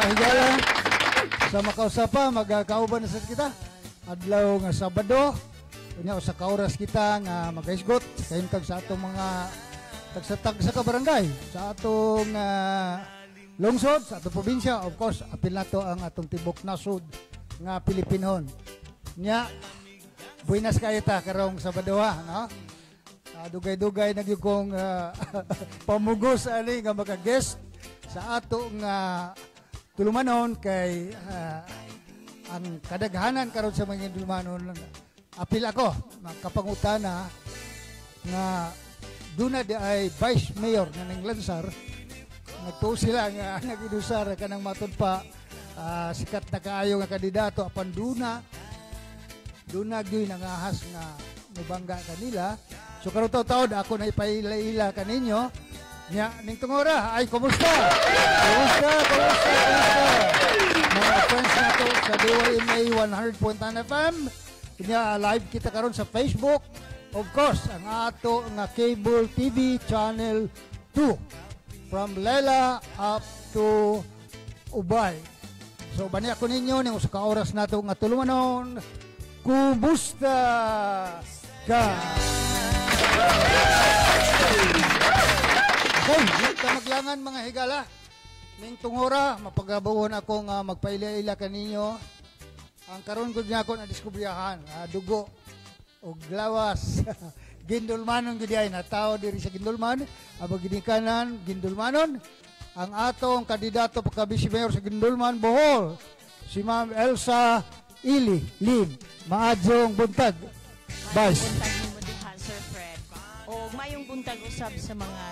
Higala. Sa makausapa, magkauban na sad kita. Adlaw nga Sabado, unya usa ka oras kita nga magahisgot sa kahimtang sa atong mga tagsa-tagsa ka barangay, sa atong lungsod, sa atong probinsya, of course, apil nato ang atong tibok nasod nga Pilipinon. Nya, buenas kayo ta karong Sabado ha, no? Dugay-dugay na gyud kong pamugos ani nga maka-guest sa ato nga tulumanon kay ang kadaghanan karon sa mga tulumanon, apil ako makapangutana nga duna di ay vice mayor nga nanglansar, nagtuo sila nga nagidusar kanang matud pa sikat na kaayo nga kandidato, apan duna duna gyud nangahas nga mubangga kanila. So karon taud ako na ipaila-ila kaninyo nya ning tungora ay kumusta, kumusta, kumusta, kumusta mga friends nato sa DYMA 100.9 FM. Nya live kita karon sa Facebook, of course ang ato nga cable TV channel 2 from Lela up to Ubay. So bani ako ninyo ning usa ka oras nato nga tulumanon. Kumusta ka? Okay, di ta maglangan, mga higala. Ning tungora, mapagabuon ako nga magpaila-ila kaninyo. Ang karon gud niya ako na diskubriyahan, dugo og lawas. Gindulmanon gud ay natao diri sa Gindulman, abag ginikanan Gindulmanon. Ang atong kandidato pagka vice mayor sa Gindulman, Bohol, si Ma'am Elsa Ili Lim. Maadjong buntag. Mayong Vice. Buntag nimo diha, Sir Fred. O mayong buntag usab sa mga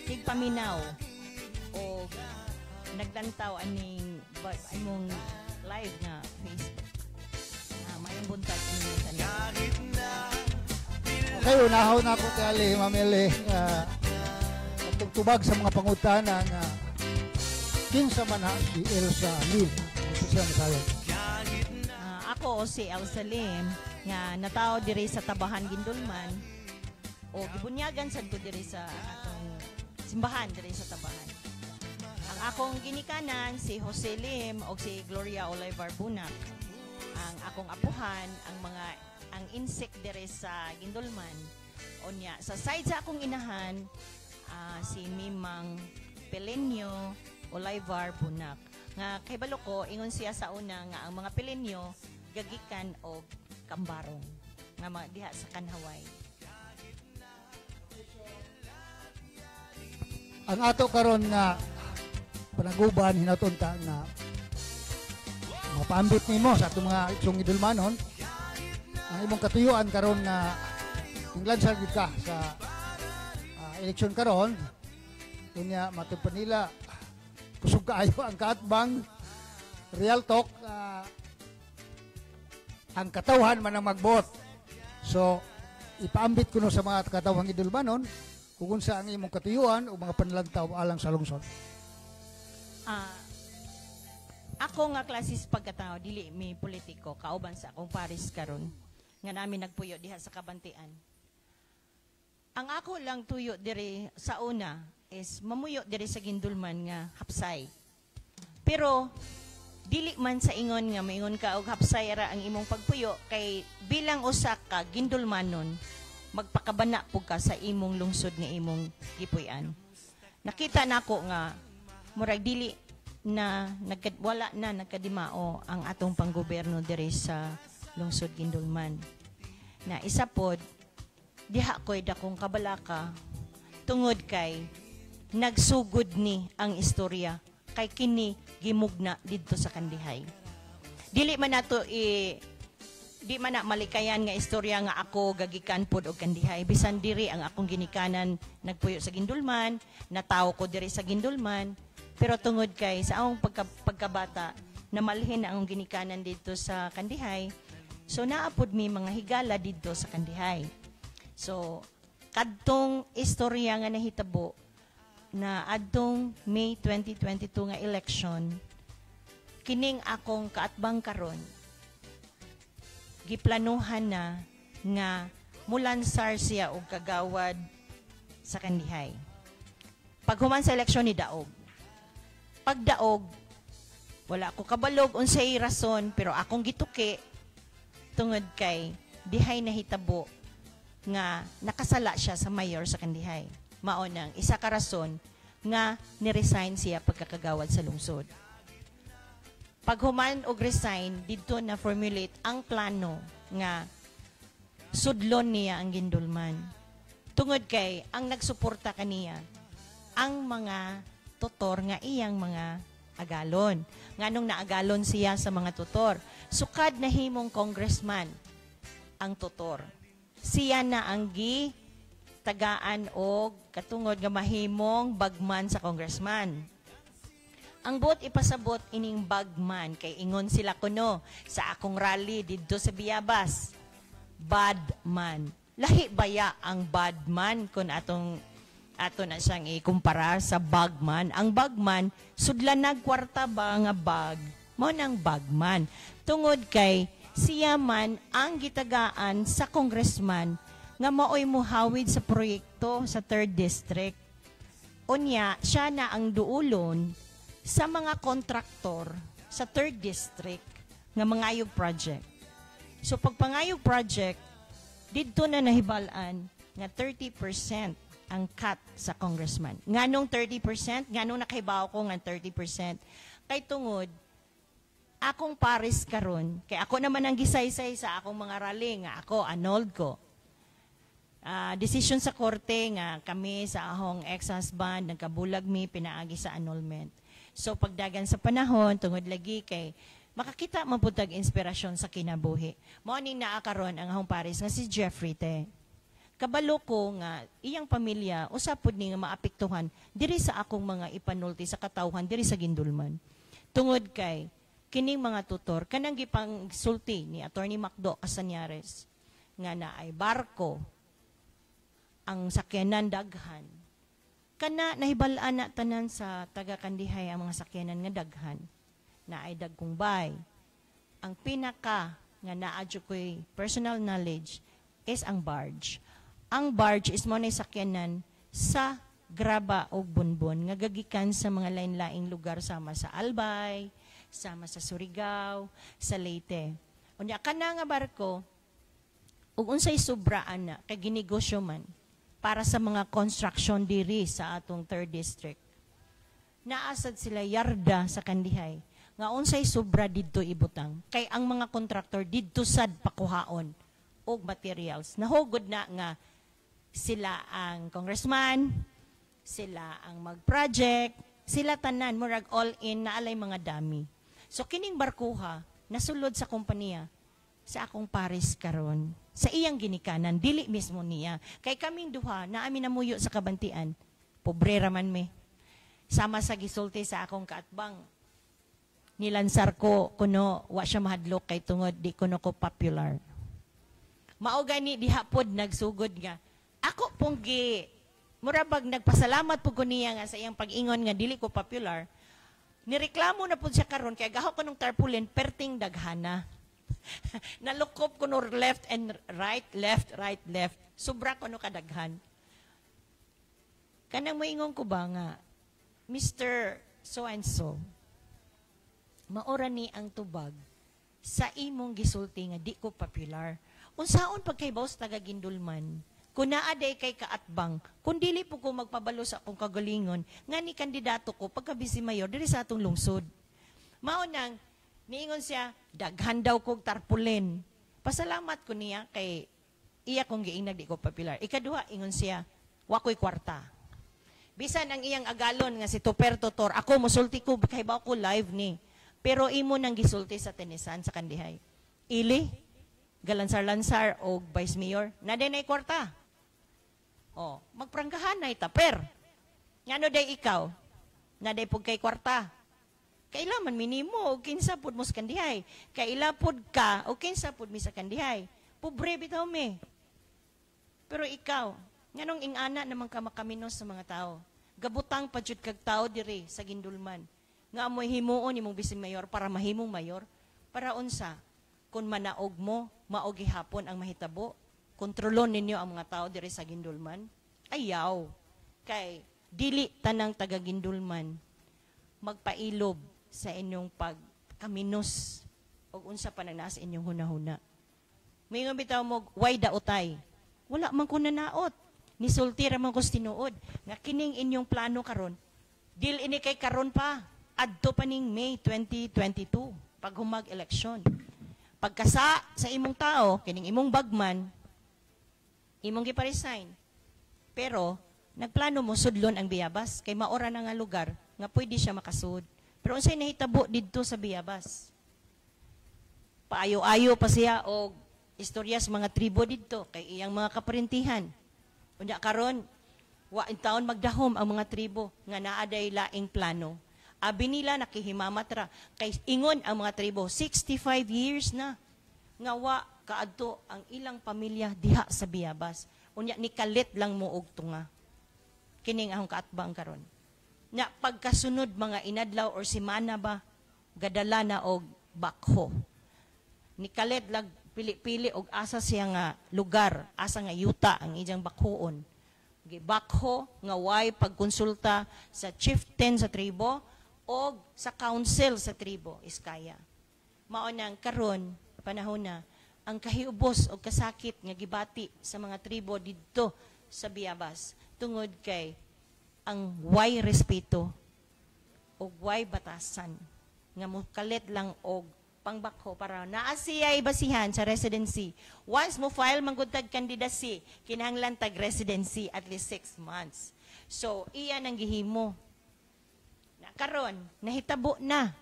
tigpaminaw o naglantaw aning imong live nga Facebook. Mayong buntag ninyo tanan. Okay, unahaw na ako kay Ali, Ma'am Eli. Atong tubag sa mga pangutana nga kinsa man ha si Elsa Lim. Ito siya masayon. Ako si Elsa Lim nga natao diri sa Tabahan, Gindulman, o gibunyagan sad ko diri sa atong simbahan diri sa Tabahan. Ang akong ginikanan si Jose Lim o si Gloria Olivar Bunak. Ang akong apuhan ang mga ang insect diri sa Gindulman. Unya sa side sa akong inahan, si Mimang Pelenio Olivar Bunak. Nga kahibalo ko, ingon siya sa una nga ang mga Pelenio gagikan og Kambarong nga mga diha sa Kanhaway. Ang ato karon nga panaguban, hinatunta nga mapaambit nimo sa atong mga iksong idulmanon ang imong katuyuan karon nga tinglansar gid ka sa eleksyon karon. Unya matud pa nila kusog kaayo ang kaatbang. Real talk, ang katawhan man ang magbot. So ipaambit kuno sa mga katawhang idulmanon kung unsa ang imong katuyuan o mga panlantaw alang sa lungsod. Ako nga klasis pagkatao, dili mi politiko, kauban sa akong paris karon nga namin nagpuyo diha sa Kabantian. Ang ako lang tuyo diri sa una is mamuyo diri sa Gindulman nga hapsay. Pero dili man sa ingon nga maingon ka og hapsay ra ang imong pagpuyo kay bilang usa ka Gindulmanon, magpakabana pug ka sa imong lungsod nga imong gipuy-an. Nakita nako nga murag dili na wala na nagkadimao ang atong panggobyerno diri sa lungsod Gindulman. Na isa pod diha ko'y dakong kabalaka tungod kay nagsugod ni ang istorya kay kini gimugna didto sa Kandihay. Dili man nato i di man na malikayan nga istorya nga ako gagikan pod og Kandihay, bisan diri ang akong ginikanan nagpuyo sa Gindulman, natawo ko diri sa Gindulman, pero tungod kay sa akong pagkabata namalhin na ang ginikanan dito sa Kandihay, so naapod mi mga higala didto sa Kandihay. So kadtong istorya nga nahitabo na adtong May 2022 nga election, kining akong kaatbang karon giplanuhan na nga mulansar siya og kagawad sa Kandihay. Paghuman sa eleksyon ni daog. Pagdaog, Wala ko kabalog unsay rason, pero akong gituki tungod kay dihay nahitabo nga nakasala siya sa mayor sa Kandihay. Mao nang isa ka rason nga ni-resign siya pagkakagawad sa lungsod. Paghuman og resign, didto na formulate ang plano nga sudlon niya ang Guindulman. Tungod kay ang nagsuporta kaniya ang mga tutor nga iyang mga agalon. Nganong naagalon siya sa mga tutor? Sukad nahimong congressman ang tutor, siya na ang gi tagaan og katungod nga mahimong bagman sa congressman. Ang buot ipasabot ining bagman kay ingon sila kuno sa akong rally didto sa Biabas, bad man. Lahi baya ang bad man kung atong ato na siyang ikumpara sa bagman? Ang bagman, sudlan kwarta ba nga bag, mao nang bagman. Tungod kay siya man ang gitagaan sa congressman nga maoy muhawid sa proyekto sa third district. Unya, siya na ang duulon sa mga kontraktor sa third district nga mangayog project. So pagpangayog project, didto na nahibal-an nga 30% ang cut sa congressman. Nganong 30%? Nganong nakahibaw ko nga 30%? Kay tungod, akong pares karon, kay ako naman ang gisaysay sa akong mga rally nga ako annulled ko. Decision sa korte nga kami sa akong ex-husband nagkabulag mi pinaagi sa annulment. So pagdagan sa panahon, tungod lagi kay makakita man pud tag inspirasyon sa kinabuhi. Mao ning naa karon ang akong pares nga si Jeffrey Te. Kabalo ko nga iyang pamilya usa pud ni nga maapektuhan diri sa akong mga ipanulti sa katawhan diri sa Guindulman. Tungod kay kining mga tutor kanang gipang sulti ni Attorney Macdo Casañares nga naay barko ang sakyanan daghan. Kana nahibal-an na tanan sa taga Kandihay ang mga sakyanan nga daghan. Naay dagkong bay. Ang pinaka nga naa jud ko'y personal knowledge is ang barge. Ang barge is mo na sakyanan sa graba o bunbon nga gagikan sa mga lain-laing lugar sama sa Albay, sama sa Surigao, sa Leyte. Unya kana nga barko ug unsay sobra ana kay ginegosyo man para sa mga construction diri sa atong third district. Naasad sila yarda sa Kandihay nga unsay sobra didto ibutang kay ang mga kontraktor didto sad pakuhaon og materials. Nahugod na nga sila ang congressman, sila ang mag-project, sila tanan murag all in na alay mga dami. So kining barkuha nasulod sa kompanya sa akong pares karon sa iyang ginikanan, dili mismo niya. Kay kaming duha na amin namuyo sa kabantian, pobre ra man mi. Sama sa gisulti sa akong kaatbang, nilansar ko kuno wa siya mahadlok kay tungod di kuno ko popular. Mao gani diha pod nagsugod nga ako pong gi mura bag nagpasalamat po ko niya nga sa iyang pag-ingon nga dili ko popular. Nireklamo na pud siya karon kay gaho ko nung tarpaulin perting daghana. Nalukop ko no left and right, left, right, left. Sobra ko no kadaghan. Kanang moingon ko ba nga, Mr. So and so, maora ni ang tubag sa imong gisulti nga di ko popular. Unsaon pagkaibaw sa taga Guindulman? Kung naa day kay kaatbang, kung dili po ko magpabalo sa akong kagalingon, nga ni kandidato ko pagka vice mayor diri sa atong lungsod. Mao nang niingon siya, daghan daw kog tarpaulin. Pasalamat ko niya kay iya kong giinag di ko popular. Ikaduha, ingon siya, wa ko'y kwarta. Bisan ang iyang agalon nga si Tuper Tutor, ako musulti ko kay ba ko live ni. Pero imo nang gisulti sa tenisan sa Kandihay. Ili, galansar-lansar og vice mayor, na din ay kwarta. Oh, magpranggahan na ita, per. Ngano day ikaw? Na day pud kay kwarta. Kaila man minimo og kinsa pud mo sa Kandihay. Kaila pud ka og kinsa pud mi sa Kandihay. Pobre bitaw mi. Pero ikaw, nganong ingana naman ka makaminos sa mga tao? Gabutang pa jud kag tao diri sa Guindulman. Nga amoy himuon imong bisin mayor para mahimong mayor, para unsa? Kung manaog mo, mao gihapon ang mahitabo. Kontrolon ninyo ang mga tao diri sa Guindulman. Ayaw. Kay dili tanang taga Guindulman magpailob sa inyong pagkaminos o unsa pa nang naa sa inyong hunahuna. Moingon bitaw mo, "Why daotay?" Wala man ko nanaot. Nisulti ra man ko sa tinuod nga kining inyong plano karon, dili ini kay karon pa, adto pa ning May 2022 paghumag eleksyon. Pagkasa sa imong tao, kining imong bagman, imong gipa-resign. Pero nagplano mo sudlon ang Biabas kay maora na nga lugar nga pwede siya makasud. Pero unsay nahitabo didto sa Biabas? Paayo-ayo pa siya og istorya sa mga tribo didto kay iyang mga kaparentihan. Unya karon, wa in taon magdahom ang mga tribo nga naa day laing plano. Abi nila nakihimamat ra kay ingon ang mga tribo, 65 years na nga wa kaadto ang ilang pamilya diha sa Biabas. Unya nikalit lang mo og tunga. Kining akong kaatbang karon. Nya pagkasunod mga inadlaw or semana ba, gadala na og backhoe. Nikalit lag pili-pili og asa siya nga lugar, asa nga yuta ang iyang backhoon. Gibakho nga way pagkonsulta sa chieftain sa tribo o sa council sa tribo Iskaya. Mao nang karon panahon na ang kahiubos o kasakit nga gibati sa mga tribo didto sa Biabas tungod kay ang way respeto o way batasan nga mokalit lang og pangbakho para naa siya basihan sa residency. Once mo file man gud tag candidacy, kinahanglan tag residency at least 6 months. So, iyan ang gihimo. Na karon nahitabo na.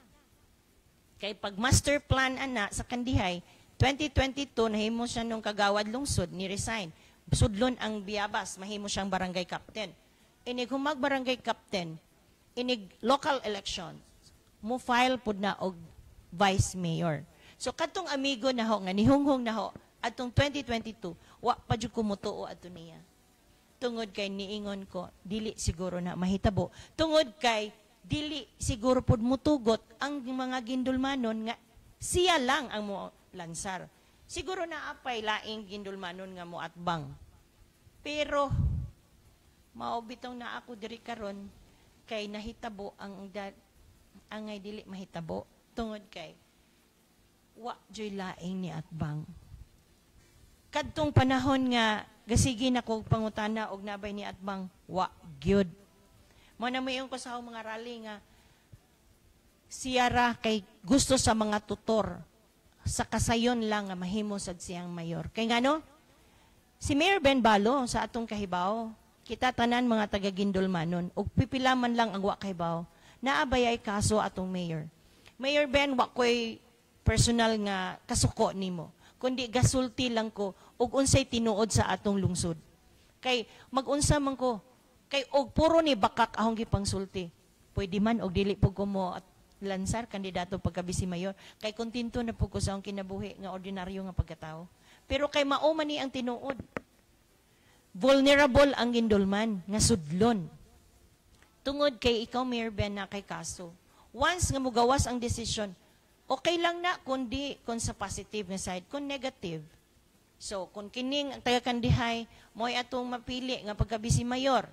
Kay pag master plan ana sa Kandihay, 2022 nahimo siya nung kagawad lungsod ni resign. Sudlon ang Biabas, mahimo siyang barangay captain. Inig humag barangay captain, inig local election, mo file pud na og vice mayor. So kadtong amigo naho nga nihunghong naho atong 2022, wa pa jud ko motuo adto niya. Tungod kay niingon ko, dili siguro na mahitabo. Tungod kay dili siguro pud mutugot ang mga gindulmanon nga siya lang ang mo lansar. Siguro na apay laing gindulmanon nga mo atbang. Pero mao bitong na ako diri karon kay nahitabo ang angay dili mahitabo tungod kay wa joy laing ni atbang. Kadtong panahon nga gasigi na ko pangutana og nabay ni atbang, wa gyud. Mo na moingon ko sa akong mga rally nga siya ra kay gusto sa mga tutor sa kasayon lang nga mahimo sad siyang mayor. Kay ngano? Si Mayor Ben Balo sa atong kahibaw, kita tanan mga taga Gindulmanon ug pipila man lang ang wa kahibaw. Naa bay kaso atong mayor? Mayor Ben, wa ko'y personal nga kasuko nimo, kundi gasulti lang ko og unsay tinuod sa atong lungsod. Kay magunsa man ko kay og puro ni bakak akong gipangsulti. Pwede man og dili pud ko mo at lansar kandidato pagka vice mayor kay kontento na pud ko sa akong kinabuhi nga ordinaryo nga pagkatao. Pero kay mao man ni ang tinuod. Vulnerable ang Gindulman nga sudlon. Tungod kay ikaw, Mayor Ben, na kay kaso. Once nga mugawas ang desisyon, okay lang na kundi kung sa positive nga side, kung negative. So, kung kining ang taga-Kandihay, mo'y atong mapili nga pagka-vice mayor,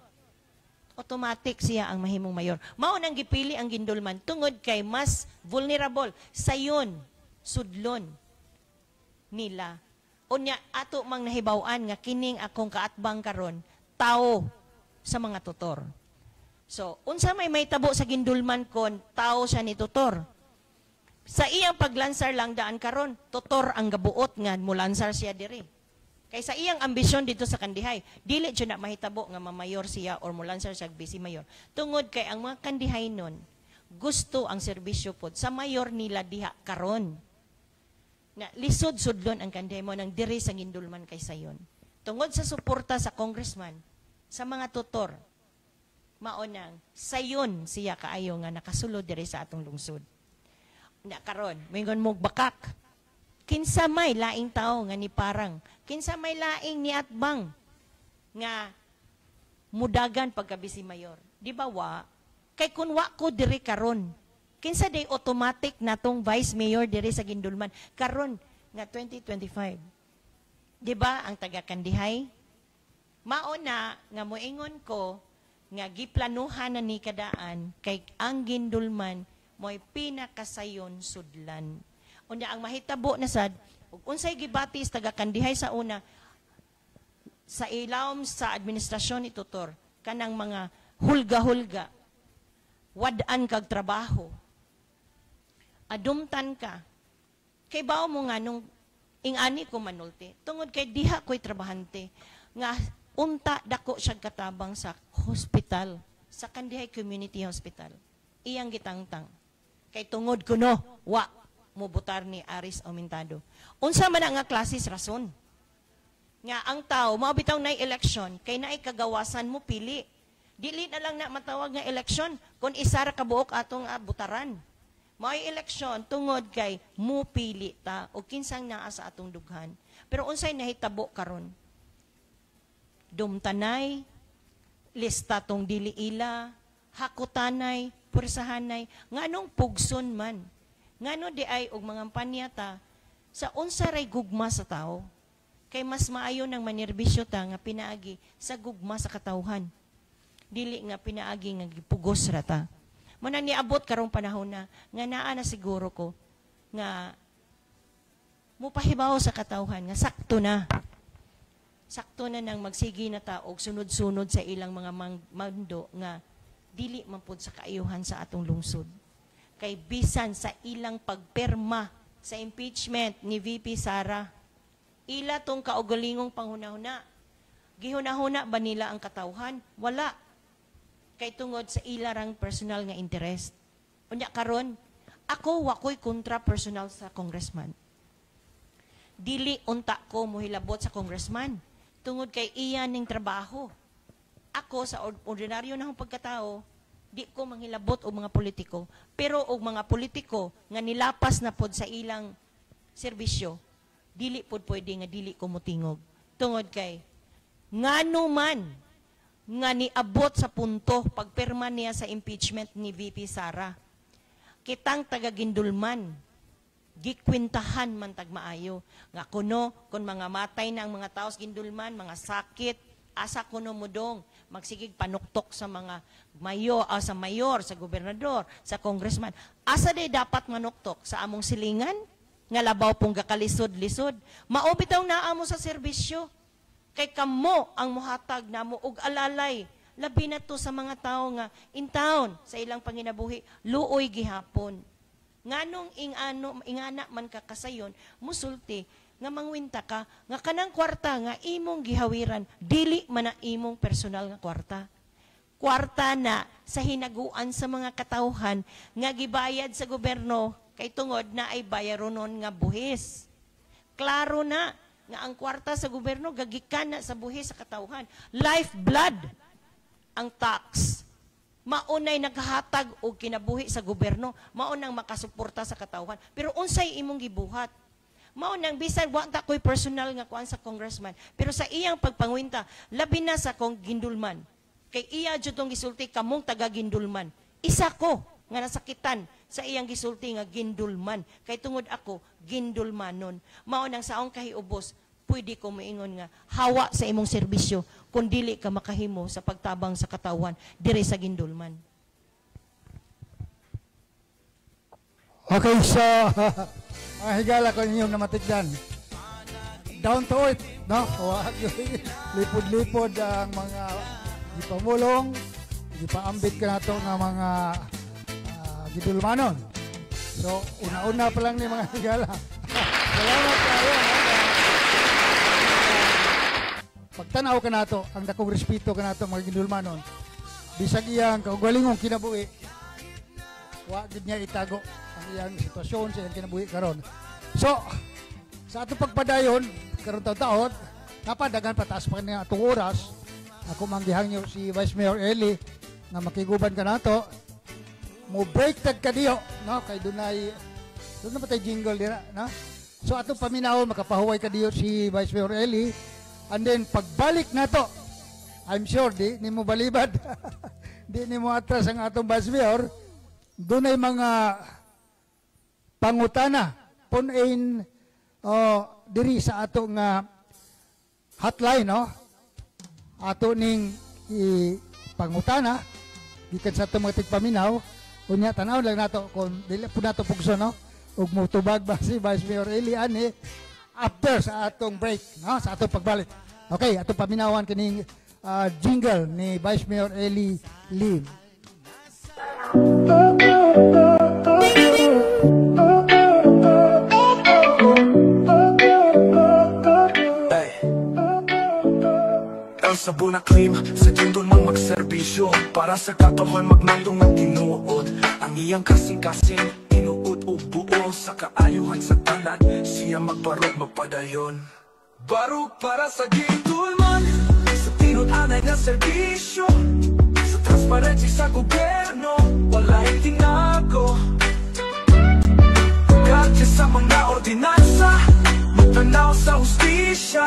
automatic siya ang mahimong mayor. Mao nang gipili ang Gindulman tungod kay mas vulnerable sayon sudlon nila. Unya ato mang nahibaw-an nga kining akong kaatbang karon tao sa mga tutor. So, unsa may mahitabo sa Gindulman kon tao siya ni tutor? Sa iyang paglansar lang daan karon, tutor ang gabuot nga mulansar siya diri. Kay sa iyang ambisyon dito sa Kandihay, dili jud na mahitabo nga mamayor siya or mulansar siya vice mayor. Tungod kay ang mga Kandihay nun, gusto ang serbisyo pod sa mayor nila diha karon. Na lisod sudlon ang Kandihay mo nang diri sa Gindulman kay sayon. Tungod sa suporta sa congressman, sa mga tutor, mao nang sayon siya kaayo nga nakasulod diri sa atong lungsod. Na karon, moingon mo bakak. Kinsa may laing tao nga ni parang, kinsa may laing ni atbang nga mudagan pagka vice mayor? Di ba wa? Kay kun wa ko diri karon, kinsa day automatic natong vice mayor diri sa Gindulman karon nga 2025? Di ba ang taga Kandihay? Mao na nga moingon ko nga giplanuhan na ni kadaan kay ang Gindulman Mo'y pinakasayon sudlan. Unya ang mahitabo na sad, ug unsay gibati sa taga Kandihay sa una sa ilawom sa administrasyon ni Tutor, kanang mga hulga-hulga, wad-an kag trabaho, adumtan ka, kay bao mo nga nung ingani ko manulti, tungod kay diha ko'y trabahante, nga unta dako siya katabang sa hospital, sa Kandihay Community Hospital. Iyang gitangtang. Kay tungod kuno, wa mubutar ni Aris Aumentado. Unsa man na nga klases rason? Nga ang tao, mao bitaw nay election, kay naay kagawasan mo pili. Dili na lang na matawag nga election kung isa ra ka buok atong butaran. Mao'y eleksyon tungod kay mo pili ta o kinsang naa sa atong dughan. Pero unsay nahitabo karon? Dumtanay, lista tong dili ila, hakutanay, pursahanay, nganong pugson man? Ngano di ay og mga panya ta sa unsa ray gugma sa tao? Kay mas maayo nang manerbisyo ta nga pinaagi sa gugma sa katawhan. Dili nga pinaagi nga gipugos ra ta. Muna niabot karong panahon na nga naa na siguro ko nga mupahibaw sa katawhan nga sakto na. Sakto na nang magsige na ta og sunod-sunod sa ilang mga mando nga dili man pud sa kaayuhan sa atong lungsod. Kay bisan sa ilang pagperma sa impeachment ni VP Sara, ila tong kaugalingong panghunahuna. Gihunahuna ba nila ang katawhan? Wala. Kay tungod sa ila rang personal nga interest. Unya karon, ako wakoy kontra personal sa congressman. Dili unta ko mohilabot sa congressman tungod kay iya ning trabaho. Ako sa ordinaryo na akong pagkatao, di ko manghilabot og mga politiko, pero og mga politiko nga nilapas na pod sa ilang serbisyo, dili pod pwede nga dili ko motingog. Tungod kay ngano man nga niabot sa punto pagpirma niya sa impeachment ni VP Sara. Kitang taga-Guindulman, gikwintahan man tag maayo nga kuno kung mga matay na ang mga tao sa Guindulman, mga sakit, asa kuno modong magsigig panuktok sa mga mayo, sa mayor, sa gobernador, sa congressman. Asa day dapat manuktok sa among silingan nga labaw pong gakalisod-lisod? Mao bitaw naa mo sa serbisyo. Kay kamo ang muhatag namo og alalay, labi na to sa mga tao nga in town sa ilang panginabuhi luoy gihapon. Nganong ingano ingana man ka kasayon musulti nga mangwinta ka nga kanang kwarta nga imong gihawiran dili man na imong personal nga kwarta. Kwarta na sa hinaguan sa mga katawhan nga gibayad sa gobyerno kay tungod na ay bayaronon nga buhis. Klaro na nga ang kwarta sa gobyerno gagikan na sa buhis sa katawhan. Life blood ang tax. Maunay naghatag og kinabuhi sa gobyerno, mao nang makasuporta sa katawhan. Pero unsay imong gibuhat? Mao nang bisan wa ta koy personal nga kuan sa congressman, pero sa iyang pagpangwinta, labi na sa kong Guindulman. Kay iya jud tong gisulti kamong taga Guindulman. Isa ko nga nasakitan sa iyang gisulti nga Guindulman. Kay tungod ako Guindulmanon. Mao nang saong kahiubos, pwede ko moingon nga hawa sa imong serbisyo kung dili ka makahimo sa pagtabang sa katawan diri sa Guindulman. Okay, so mga higala ko ninyong namatigdan. Down to earth, no? Lipod-lipod ang mga gipamulong, gipaambit ka nato nga mga Guindulmanon. So, una-una pa lang ni mga higala. Salamat kayo. Pagtanaw ka nato, ang dakong respeto ka nato mga Guindulmanon. Bisag iyang kaugalingong kinabuhi, wa gid niya itago ang iyang sitwasyon sa iyang kinabuhi karon. So, sa atong pagpadayon karon taon-taon, napadagan pataas pa niya atong oras. Ako manggihangyo si Vice Mayor Eli nga makiguban ka nato. Mo break tag kadiyo, no? Kay dunay doon na ba tayo jingle dira, no? So atong paminaw makapahuway kadiyo si Vice Mayor Eli. And then pagbalik nato, I'm sure di nimo balibad. Di nimo atras ang atong Vice Mayor. Dunay mga pangutana pun-in diri sa ato nga hotline, no? Ato ning ipangutana gikan sa atong mga tigpaminaw. Unya tanaw lang nato kung dili po nato pugso, no, ug motubag ba si Vice Mayor Eli ani after sa atong break, no, sa atong pagbalik. Okay, atong paminawan kining jingle ni Vice Mayor Eli Lim. Hey. Elsa Bunaclim sa Gindulman magserbisyo para sa katohan, magmandong ang tinuod. Ang iyang kasing-kasing tinuod ug buo sa kaayuhan sa tanan. Siya magbarog, magpadayon. Barug para sa Guindulman, sa tinud-anay nga serbisyo, sa transparensya sa gobyerno, walay tinago. Gatya sa mga ordinansa, matanaw sa hustisya.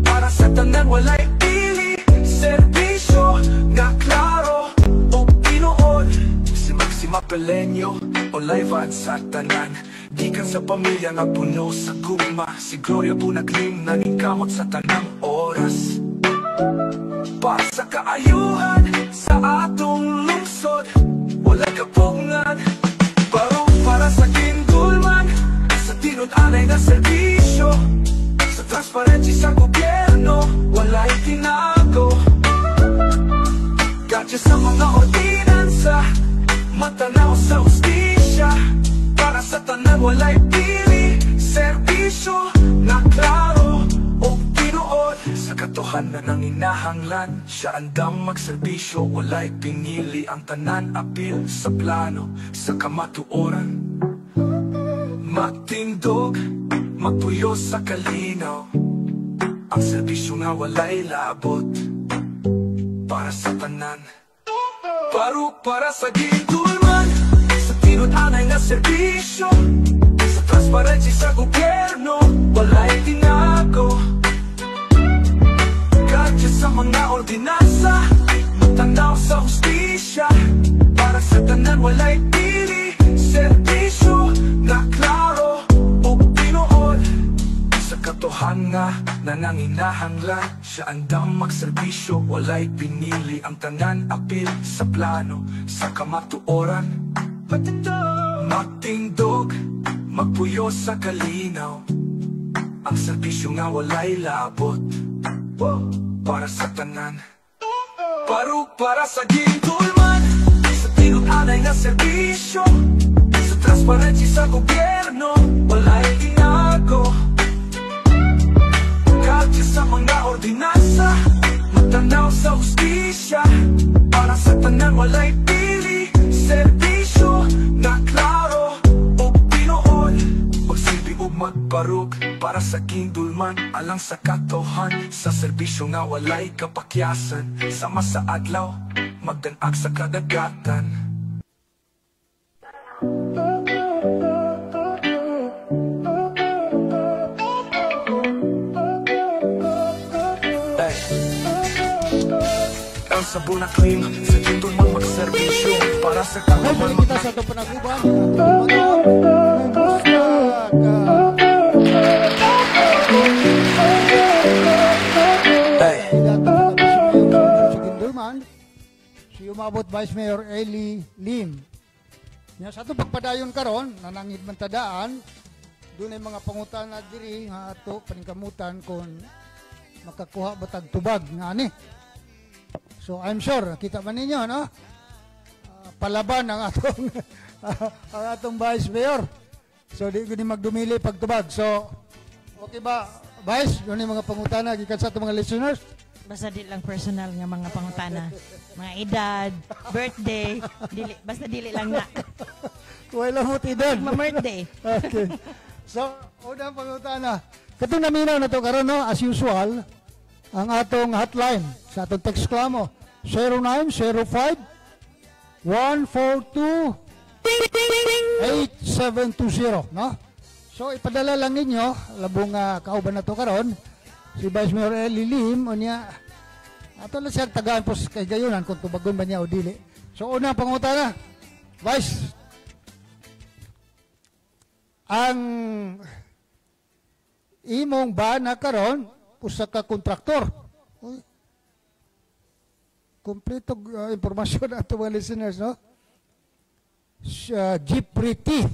Para sa tanan, walay pili, serbisyo nga klaro o tinuod. Si Maxima Peleño, Oliva at sa tanan, gikan sa pamilya nga puno sa gugma. Si Gloria Bunaglim, naningkamot sa tanang oras para sa kaayuhan sa atong lungsod, walay kapugngan. Barug para sa Guindulman, sa tinud-anay na serbisyo, sa transparensya sa gobyerno, walay tinago. Gatya sa mga ordinansa, matanaw sa hustisya. Para sa tanan, walay pili, serbisyo nga klaro o tinuod. Sa katohanan ang inahanglan, siya andam magserbisyo, walay pinili. Ang tanan apil sa plano, sa kamatuoran. Magtindog, magpuyo sa kalinaw. Ang serbisyo nga walay labot para sa tanan. Barug para sa Guindulman, sa tinud-anay nga serbisyo, sa transparensya sa gobyerno, walay tinago. Gatya sa mga ordinansa, matanaw sa hustisya. Para sa tanan, walay pili, serbisyo nga klaro ug tinuod. Sa katohan nga nananginahanglan, siya andam magserbisyo, walay pinili. Ang tanan apil sa plano, sa kamatuoran. Magtindog, magpuyo sa kalinaw. Ang serbisyo nga walay labot para sa tanan. Barug para sa Guindulman, sa tinud-anay nga serbisyo, sa transparensya sa gobyerno, walay tinago. Gatya sa mga ordinansa, matanaw sa hustisya. Para sa tanan, walay pili, serbisyo na klaro ug tinuod. Magsilbi ug magbarug para sa Guindulman, alang sa katohan, sa serbisyo nga walay kapakyasan. Sama sa adlaw, magdanag sa kadagatan. Hey. Elsa Bunaclim sa Guindulman magserbisyo para sa Okay, katohan. balik kita sa atong panaguban. Atong Kumusta ka? Hey. Kandidato sa Vice Mayor sa Guindulman, si umabot Vice Mayor Eli Lim. Nya sa atong pagpadayon karon, nanangid man tadaan, dunay mga pangutana diri nga ato paningkamutan kung makakuha ba tag tubag nga ani. So I'm sure kita man ninyo, no? Palaban ang atong Vice Mayor. So di ko ni magdumili pagtubag. So okay ba, Vice? Yun yung mga pangutana gikan sa atong mga listeners. Basta di lang personal nga mga pangutana. Mga edad, birthday, dili, basta dili lang na. Wala mo tidon. Ma-birthday. Okay. So, unang pangutana. Katong naminaw na to karon, no, as usual, ang atong hotline sa atong text klamo 0905 142 8720, no? So ipadala lang ninyo labong kauban na to karon si Vice Mayor Eli Lim. Unya ato lang siya tagaan po sa kahigayunan kung tubagon ba niya o dili. So unang pangutana, Vice, ang imong bana karon usa ka kontraktor. Uy. Kompleto impormasyon ato mga listeners, no? Jeffrey T.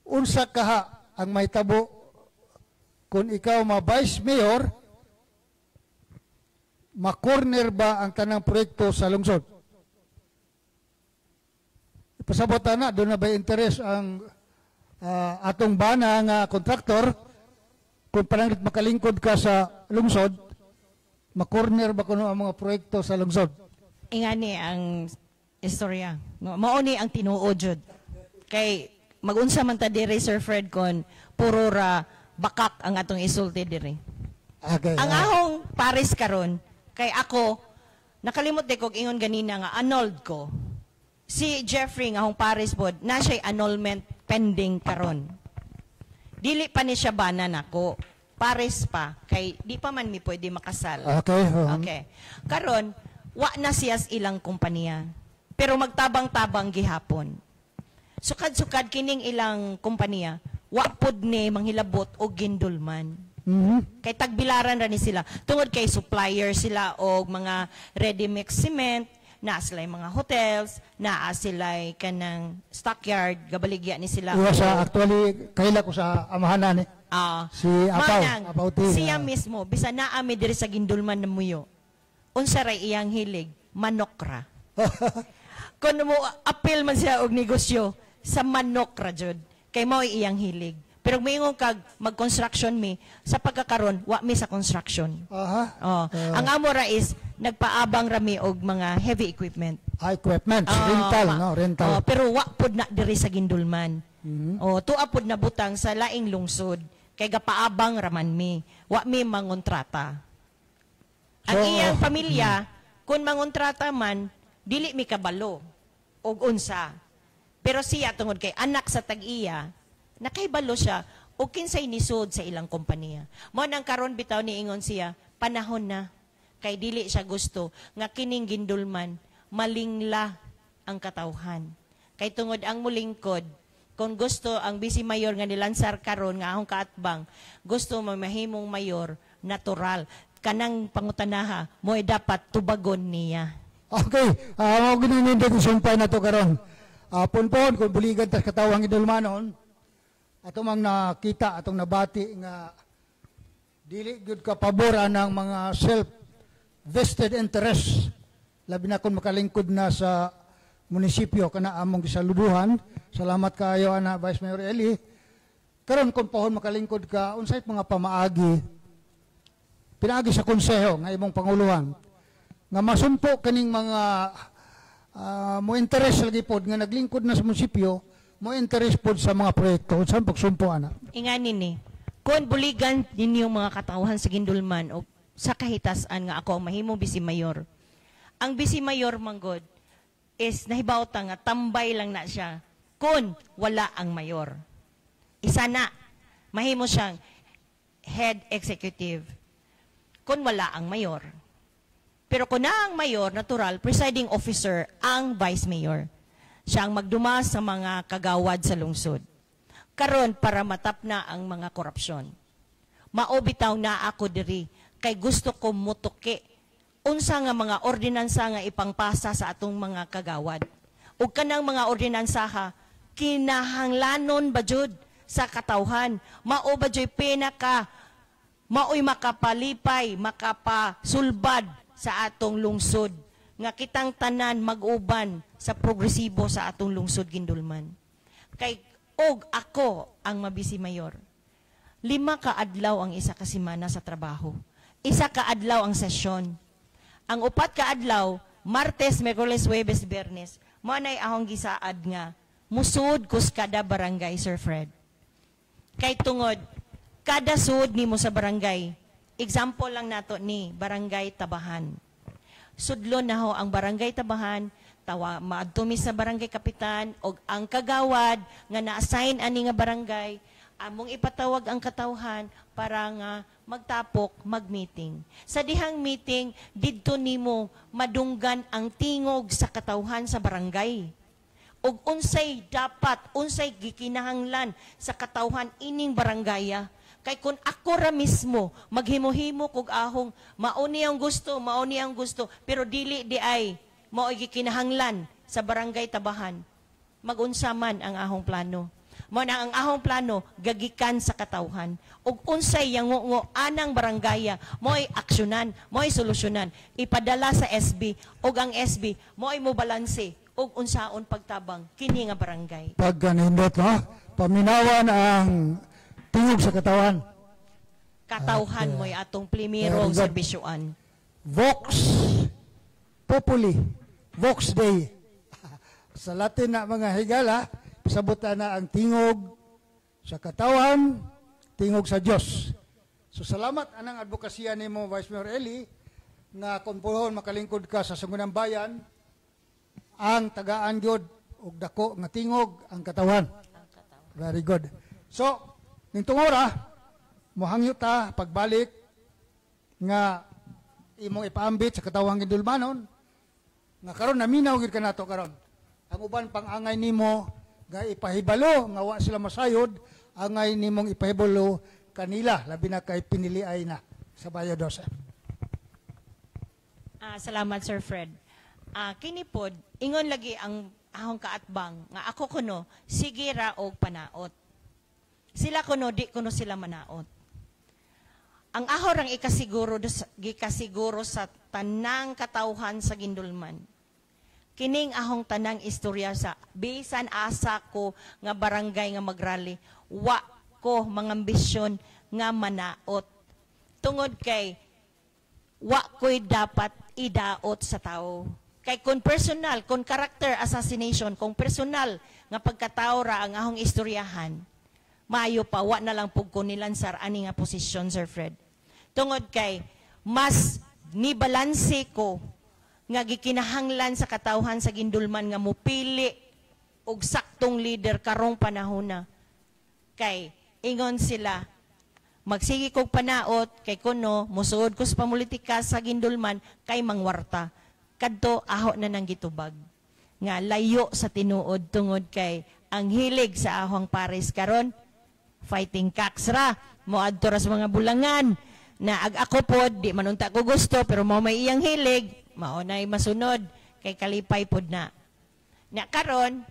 Unsa kaha ang mahitabo kung ikaw ma vice mayor, ma-corner ba ang tanang proyekto sa lungsod? Pasabot na, duna ba interes ang atong bana nga kontraktor kung pananglit makalingkod ka sa lungsod, ma-corner ba kuno ang mga proyekto sa lungsod? Ingani ang istorya. No, mao ni ang tinuod jud. Kay magunsa man ta diri, Sir Fred, kon puro ra bakak ang atong isulti diri. Ang ahong pares karon kay ako nakalimot de kog ingon ganina nga annulled ko. Si Jeffrey nga ahong pares pod na siya'y annulment pending karon. Dili pa ni siya bana nako. Pares pa kay di pa man mi pwede makasal. Okay. Karon, wa na siya sa ilang kumpanya. Pero magtabang-tabang gihapon. Sukad-sukad kining ilang kumpanya, wa pod ni manghilabot og gindulman. Kay tagbilaran ra ni sila. Tungod kay supplier sila og mga ready-mix cement, naa sila mga hotels, naa sila kanang stockyard, gabaligya ni sila. Uwa sa actually kaila ko sa amahanan eh. Si Apaw, Manang, Apaw T. siya mismo, bisa naa mi diri sa gindulman na muyo. Unsa ray iyang hilig? Manok ra. Kung mo apil man siya og negosyo sa manok ra jud. Kay mao iyang hilig. Pero moingon kag mag-construction mi, sa pagkakaron wa mi sa construction. Oh, ang amo ra is nagpaabang ra mi og mga heavy equipment. Ah, equipment, rental, no, rental. Oh, pero wa pod na diri sa gindulman. Oh, tuwa pod na butang sa laing lungsod kay gapaabang raman mi. Wa mi mangontrata. Ang So, iyang pamilya, kung mangontrata man, dili mi kabalo og unsa. Pero siya tungod kay anak sa tag-iya, nakahibalo siya og kinsay nisod sa ilang kompanya. Mo nang karon bitaw niingon siya, panahon na kay dili siya gusto nga kining gindulman malingla ang katawhan. Kay tungod ang mulingkod, kung gusto ang vice mayor nga nilansar karon nga ahong kaatbang, gusto mamahimong mayor natural kanang pangutanaha mo'y dapat tubagon niya. Okay, mao ginindot sumpay na to karon. Punpon kung buligan tas katawang idulmanon, ato mang nakita, atong nabati nga dili gyud ka pabor anang mga self vested interest, labi na kung makalingkod na sa munisipyo kana among gisaluduhan. Salamat kaayo ana, Vice Mayor Eli. Karon kung pohon makalingkod ka, unsay mga pamaagi pinaagi sa konseho nga imong panguluhan nga masumpo kaning mga mo interest lagi pod nga naglingkod na sa munisipyo, mo interest pod sa mga proyekto? Unsa pagsumpo ana? Ingani ni, kung buligan ninyo mga katawhan sa Gindulman o sa kahitasan nga ako ang mahimong vice mayor. Ang vice mayor manggod is nahibaw ta nga tambay lang na siya kung wala ang mayor. Isa na, mahimo siyang head executive kung wala ang mayor. Pero kung na ang mayor, natural, presiding officer ang vice mayor. Siya ang magduma sa mga kagawad sa lungsod. Karon para matap na ang mga korupsyon. Mao bitaw na ako diri kay gusto ko mutuki unsa nga mga ordinansa nga ipangpasa sa atong mga kagawad. Ug kanang mga ordinansa ha, kinahanglanon ba jud sa katawhan? Mao ba jud pinaka maoy makapalipay, makapasulbad sa atong lungsod nga kitang tanan mag-uban sa progresibo sa atong lungsod Gindulman? Kay og ako ang mabisi mayor, 5 ka adlaw ang isa ka semana sa trabaho. 1 ka adlaw ang sesyon. Ang 4 ka adlaw, Martes, Miyerkules, Huwebes, Biyernes, mo nay ahong gisaad nga musud kus kada barangay, Sir Fred. Kay tungod kada sud nimo sa barangay, example lang nato ni Barangay Tabahan. Sudlon na ho ang Barangay Tabahan, tawa maadto mi sa barangay kapitan og ang kagawad nga na-assign ani nga barangay, among ipatawag ang katawhan para nga magtapok, mag-meeting. Sa dihang meeting, didto nimo madunggan ang tingog sa katawhan sa barangay. Ug unsay dapat, unsay gikinahanglan sa katawhan ining barangaya. Kay kung ako ra mismo maghimo-himo kog ahong mao ni ang gusto, mao ni ang gusto, pero dili di ay mao gikinahanglan sa Barangay Tabahan, magunsa man ang ahong plano. Mo na ang ahong plano gagikan sa katawhan. Ug unsay yangungo anang barangaya, mo'y aksyonan, mo'y solusyonan. Ipadala sa SB ug ang SB mo'y mo balanse ug unsaon pagtabang kini nga barangay. Pagkanindot, no? Paminawan ang tingog sa katawan. Katawhan mo'y atong primerong Very good. Serbisyoan. Vox Populi, Vox Dei. Sa Latin na, mga higala, pasabutan na ang tingog sa katawan, tingog sa Dios. So salamat anang advokasya nimo, Vice Mayor Eli, nga kung puhon makalingkod ka sa Sangguniang Bayan, ang tagaan gyud og dako nga tingog ang katawan. Very good. So, ning tungora, mohangyo ta pagbalik nga imong ipaambit sa katawhang Gindulmanon nga karon naminaw gid kanato karon. Ang uban pang angay nimo nga ipahibalo nga wa sila masayod, angay nimong ipahibalo kanila, labi na kay piniliay na sa Bayo 12. Salamat, Sir Fred. Kini pod ingon lagi ang ahong kaatbang nga ako kuno sige ra og panaot. Sila kuno, di kuno sila manaot. Ang aho rang ikasiguro gikasiguro sa tanang katawhan sa Gindulman. Kining ahong tanang istorya sa bisan asa ko nga barangay nga magrally, wa ko mga ambisyon nga manaot. Tungod kay wa ko'y dapat idaot sa tao. Kay kung personal, kung character assassination, kung personal nga pagkatao ra ang ahong istoryahan, maayo pa, wa na lang pug ko nilansar ani nga posisyon, Sir Fred. Tungod kay mas ni balanse ko nga gikinahanglan sa katawhan sa Gindulman nga mupili og saktong leader karong panahona. Kay ingon sila, magsige kog panaot kay kuno musuod ko sa pamulitika sa Gindulman kay mangwarta. Kadto aho na nang gitubag nga layo sa tinuod, tungod kay ang hilig sa ahong pares karon fighting cocks ra, moadto ra sa mga bulangan na ag ako pod di man unta ko gusto, pero mao may iyang hilig, mao nay masunod kay kalipay pod na. Na karon,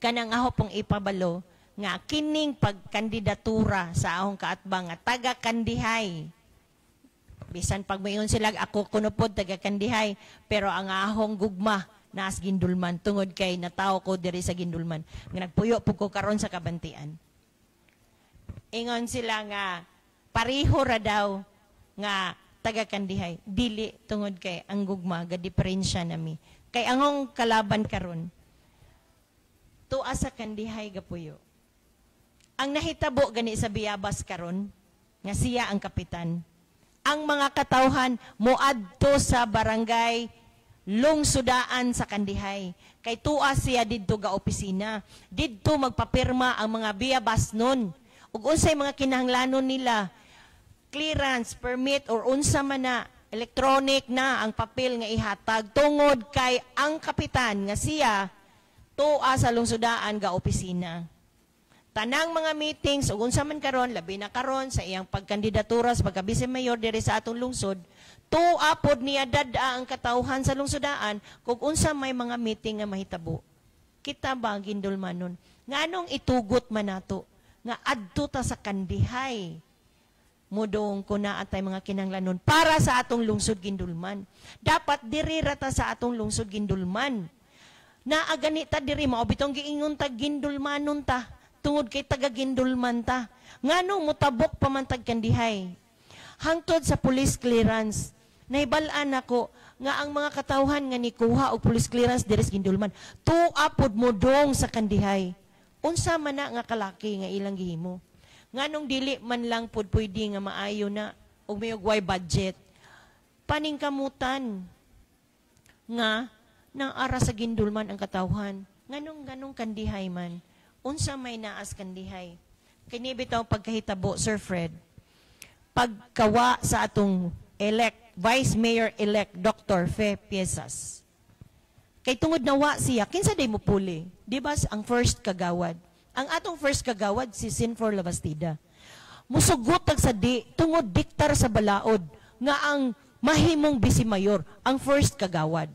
kanang aho pong ipabalo nga kining pagkandidatura sa ahong kaatbang nga taga Kandihay, bisan pag mayon sila ako kuno pod taga Kandihay, pero ang ahong gugma naas Gindulman tungod kay natawo ko diri sa Gindulman nga nagpuyo pud ko karon sa Kabantian. Ingon sila nga pareho ra daw nga taga Kandihay. Dili, tungod kay ang gugma ga diferensya nami. Kay angong kalaban karon tuwa sa Kandihay gapuyo. Ang nahitabo gani sa Biyabas karon nga siya ang kapitan, ang mga katawhan moadto sa barangay Lungsudaan sa Kandihay. Kay tuwa siya didto ga opisina. Didto magpapirma ang mga Biyabas nun. Ug unsay mga kinahanglanon nila, clearance, permit, or unsa man na, electronic na ang papel nga ihatag tungod kay ang kapitan nga siya tuwa sa Lungsudaan ga opisina. Tanang mga meetings ug unsa man karon, labi na karon sa iyang pagkandidatura sa pagka-vice mayor diri sa atong lungsod, tuwa pod niya dad-a ang katawhan sa Lungsudaan kung unsa may mga meeting nga mahitabo. Kita ba ang Gindulmanon? Nganong itugot man nato nga adto ta sa Kandihay mudong kuna atay mga kinanglanon para sa atong lungsod Gindulman? Dapat diri ra ta sa atong lungsod Gindulman. Naa gani ta diri, mao bitong giingon ta Gindulmanon ta tungod kay taga Gindulman ta. Nganong mutabok pa man tag Kandihay? Hangtod sa police clearance, nahibal-an nako nga ang mga katawhan nga nikuha og police clearance diri sa Gindulman, tuwa pod mo dong sa Kandihay. Unsa man na nga kalaki nga ilang gihimo? Nganong dili man lang pod pwede nga maayo na og may ugway budget? Paningkamutan nga nang ara sa Gindulman ang katawhan. Nganong ganong Kandihay man? Unsa may naas Kandihay? Kini bitaw pagkahitabo, Sir Fred. Pagkawa sa atong elect Vice Mayor elect Dr. Fe Piezas. Kay tungod nawa siya, kinsa day mo puli? Di ba ang first kagawad? Ang atong first kagawad si Sinfor Labastida. Musugot tag sa di tungod diktar sa balaod nga ang mahimong vice mayor ang first kagawad.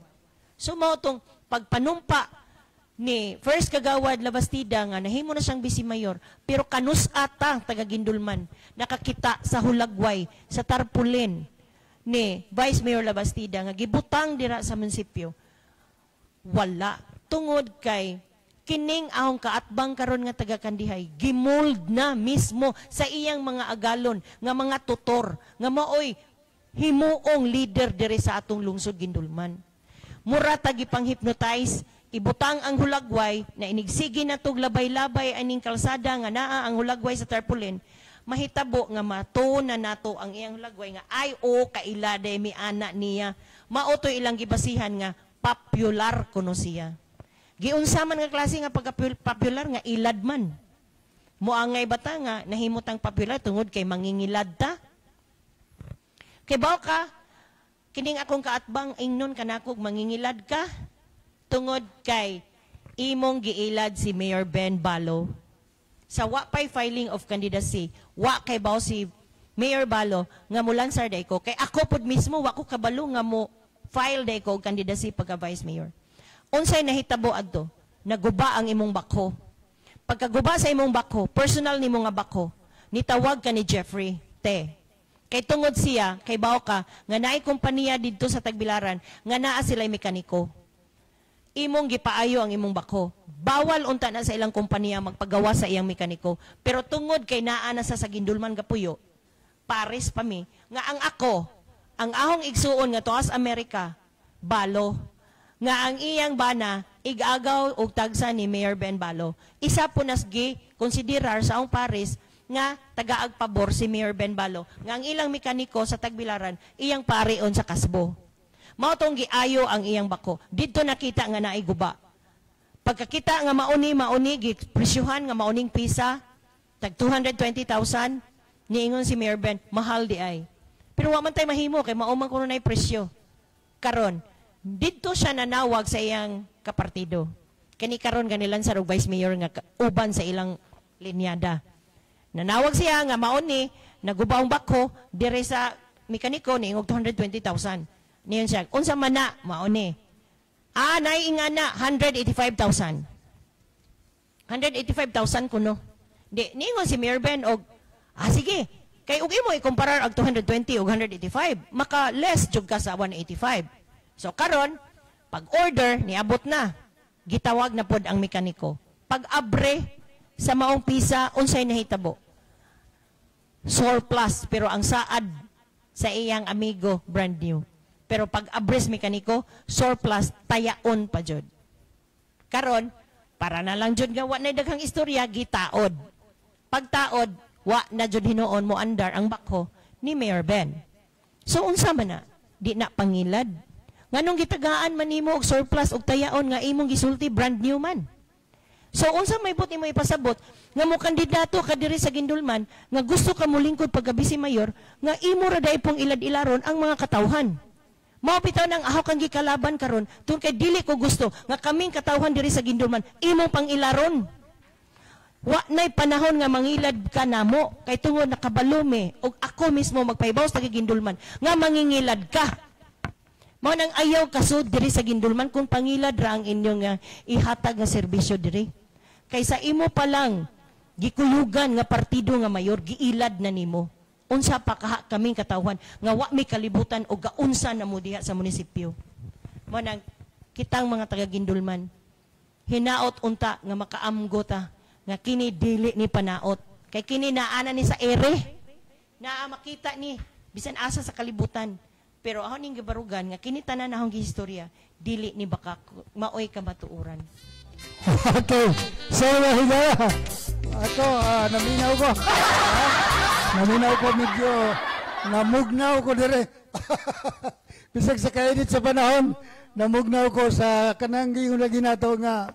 So mao tong pagpanumpa ni First Kagawad Labastida nga nahimo na siyang vice mayor, pero kanus ata taga Guindulman nakakita sa hulagway sa tarpaulin ni Vice Mayor Labastida nga gibutang dira sa munisipyo? Wala, tungod kay kining ahong kaatbang karon nga taga Kandihay gimold na mismo sa iyang mga agalon nga mga tutor nga maoy himuong leader diri sa atong lungsod Guindulman. Mura ta gipang-hypnotize, ibutang ang hulagway na inigsige na tog labay-labay aning kalsada nga naa ang hulagway sa tarpaulin, mahitabo nga matuon na nato ang iyang hulagway nga ay o kaila day mi ana niya. Mao to ilang gibasihan nga popular kuno siya. Giunsa man nga klase nga pagka-popular nga ilad man? Moangay bata nga nahimutang popular tungod kay mangingilad ta? Kay bawo ka, kining akong kaatbang ingnon kanakog mangingilad ka tungod kay imong giilad si Mayor Ben Balo. Sa wa pay filing of candidacy, wa kay bawo si Mayor Balo nga mulansar day ko, kay ako pud mismo wa ko kabalo nga mo file day ko og candidacy pagka vice mayor. Unsay nahitabo adto? Naguba ang imong bako. Pagkaguba sa imong bako, personal nimo nga bako, nitawag ka ni Jeffrey Te. Kay tungod siya, kay bawo ka, nga naay kompanya didto sa Tagbilaran, nga naa sila'y mekaniko. Imong gipaayo ang imong bako. Bawal unta na sa ilang kompanya magpagawa sa iyang mekaniko. Pero tungod kay naa na sa Guindulman gapuyo, pares pa mi, nga ang ako, ang ahong igsuon nga tuas Amerika, Balo, nga ang iyang bana, igagaw og tagsa ni Mayor Ben Balo. Isa po nasgi konsiderar sa ahong pares nga tagaag pabor si Mayor Ben Balo, nga ang ilang mekaniko sa Tagbilaran, iyang parion sa kasbo. Mao tong giayo ang iyang bako. Didto nakita nga naay guba. Pagkakita nga mauni, mauni, gipresyuhan nga mauning pisa, tag 220,000, niingon si Mayor Ben, "Mahal di ay." Pero wa man tay mahimo kay mao man kuno nay presyo. Karon, didto siya nanawag sa iyang kapartido. Kani karon ganilan sa Vice Mayor nga uban sa ilang linyada. Nanawag siya nga mauni, naguba ang bako, dire sa mekaniko niingog 220,000. Niyon siya, "Unsa man na, mauni?" "Ah, naiinga na, 185,000." 185,000 kuno. Di, niingon si Mayor Ben og, "Ah sige, kay ug imo ikumparar og 220 og 185, maka less jud ka sa 185." So karon, pag order niabot na, gitawag na pod ang mekaniko. Pag abre sa maong pisa, unsay nahitabo? Surplus, pero ang saad sa iyang amigo brand new. Pero pag abres mekaniko, surplus, tayaon pa jud. Karon, para na lang jud nga wa na daghang istorya, gitaod. Pagtaod, wa na jud hinuon mo andar ang bako ni Mayor Ben. So unsa man na? Di na pangilad? Nganong gitagaan man nimo og surplus og tayaon nga imong gisulti brand new man? So unsa may but imo ipasabot nga mo kandidato ka diri sa Guindulman nga gusto ka molingkod pagka vice mayor nga imo ra day pong ilad-ilaron ang mga katawhan? Mao bitaw nang aho kang gikalaban karon tungod kay dili ko gusto nga kaming katawhan diri sa Guindulman imong pangilaron. Wa nay panahon nga mangilad ka namo kay tungod nakabalo me og ako mismo magpahibaw sa taga Guindulman nga mangingilad ka. Mao nang ayaw kasud diri sa Guindulman kung pangilad ra ang inyong ihatag nga serbisyo diri. Kaysa imo pa lang gikuyugan nga partido nga mayor, giilad na nimo. Unsa pa kaha kaming katawhan nga wa mi kalibutan og gaunsa na mo diha sa munisipyo? Mao nang kitang mga taga Guindulman, hinaot unta nga makaamgo ta nga kini dili ni panaot. Kay kini naana ni sa ere. Naa makita ni bisan asa sa kalibutan. Pero ako ning gibarugan nga kini tanan ahong gihistorya dili ni baka maoy kamatuoran. Okay. So, higaya. Ako, naminaw ko. Naminaw ko medyo, namugnaw ko dire. Bisag sa kainit sa panahon, namugnaw ko sa kanang giingon lagi nato nga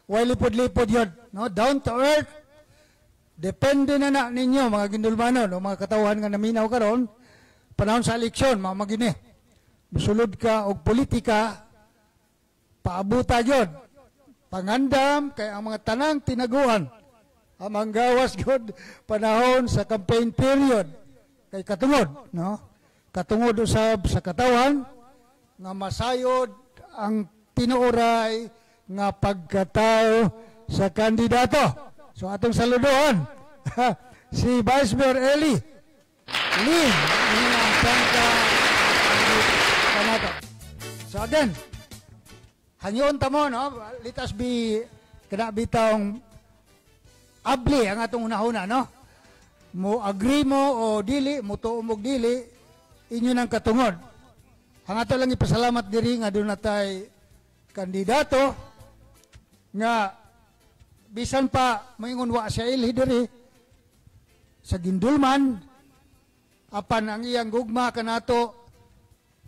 way lipod-lipod yun. No? Down to earth. Depende na na ninyo, mga Guindulmanon, no? Mga katawhan nga naminaw karon, panahon sa eleksyon, mga magini. Musulod ka og politika, paabuta yun. Pangandam kay ang mga tanang tinaguan ang manggawas gud panahon sa campaign period kay katungod, no, katungod usab sa katawan nga masayod ang tinuoray nga pagkatao sa kandidato. So atong saludohan si Vice Mayor Eli Lim, ini ang prangka kanato. So again, hangyon ta mo, no? Let us be kana bitawng abli ang atong hunahuna, no? Mo agree mo o dili, mo tuo mo dili, inyo nang katungod. Ang ato lang ipasalamat diri nga doon natay kandidato nga bisan pa moingon wa siya ilhi diri sa Guindulman, apan ang iyang gugma kanato,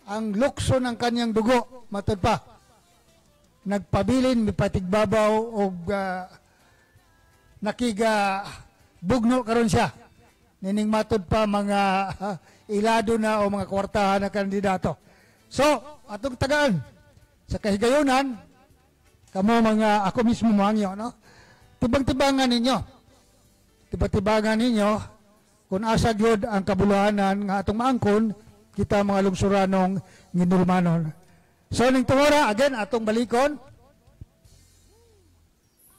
ang lukso ng kanyang dugo, matud pa nagpabilin, mipatigbabaw og nakiga bugno karon siya nining matud pa mga ilado na o mga kwartahan na kandidato. So atong tagaan sa kahigayunan kamo mga ako mismo mohangyo, no, tibang-tibangan ninyo, tiba-tibangan ninyo kung asa gyud ang kabuluhanan nga atong maangkon kita mga lungsuranong Guindulmanon. So ning tungora, again, atong balikon,